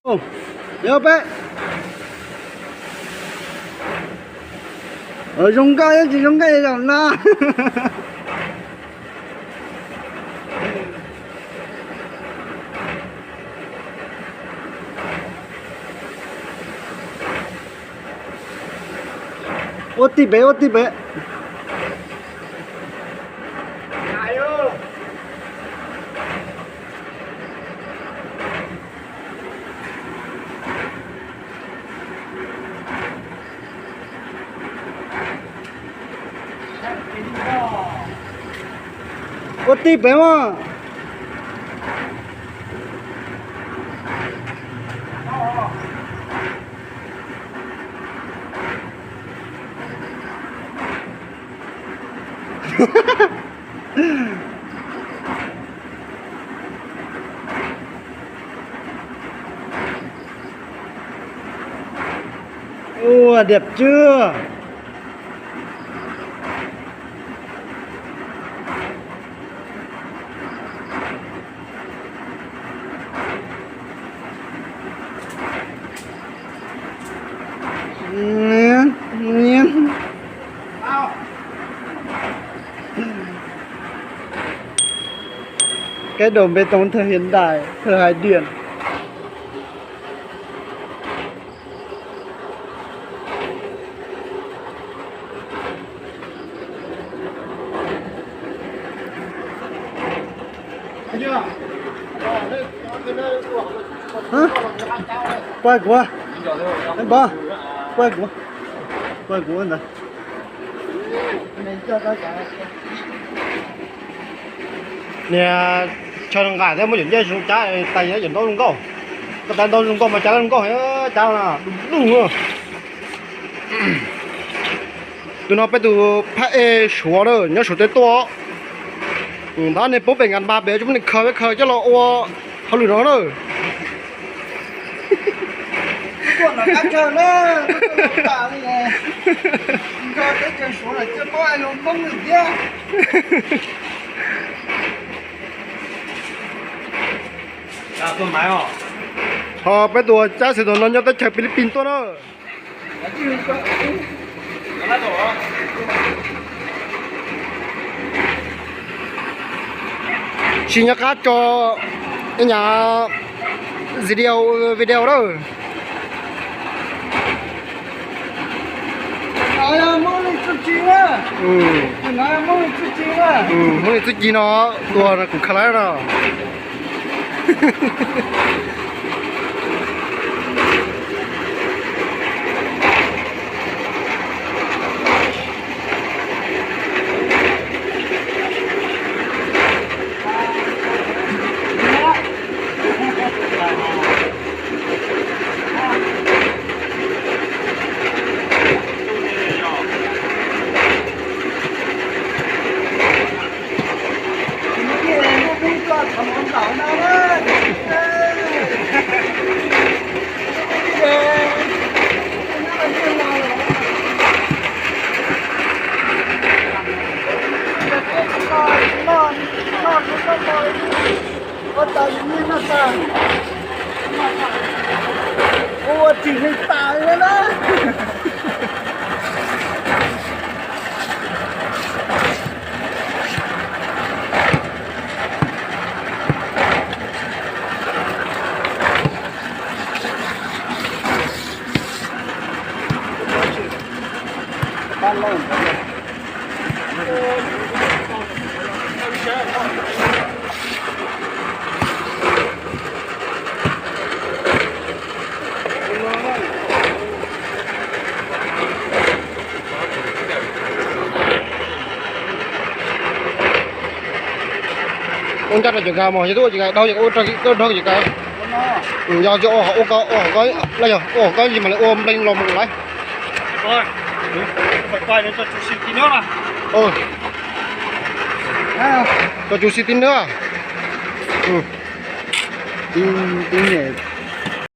Yog peb zoo nkauj tsis zoo nkauj zaum no. Ua tij pem, ua tij pem. Ua tij pem mas. Ua, đẹp chưa? Cái đổ bê tông thời hiện đại, thời Hải Điển. Hả? Quay của. Anh Bó. Quay của. Quay của anh. Niag chaw nqaim thiab muab cov ncej zoo cab tais yuav ntaub zoo nkauj. Koj tais ntaub zoo nkauj mas cab zoo nkauj cab du du. Tus no peb tus phab ej Suav na, nyob Suav teb tuaj. Tab niag pub pem nkas npa pem tsis muab niag khaws peb khaws coj los ua hauj lwm no na. Ho peb tus cab xwm thaum no nyob teb chaws Philippines tuaj na. Tsis nyob qab tso nyab video, video lawm. Muab li txuj ci no tua kuv kha laib no. Ua tau yus niag noj tas, ua tsis hli tas li na. Ua ncaj rau cov kawg mog, yog twb ua cov kawg dhau, ua rau cov kawg. Yog ua hauv ko, ua hauv ko, ua hauv ko li mas lawv ua nplees los mus lawm. Tso tsuv si tib nab. Tib, tib nyem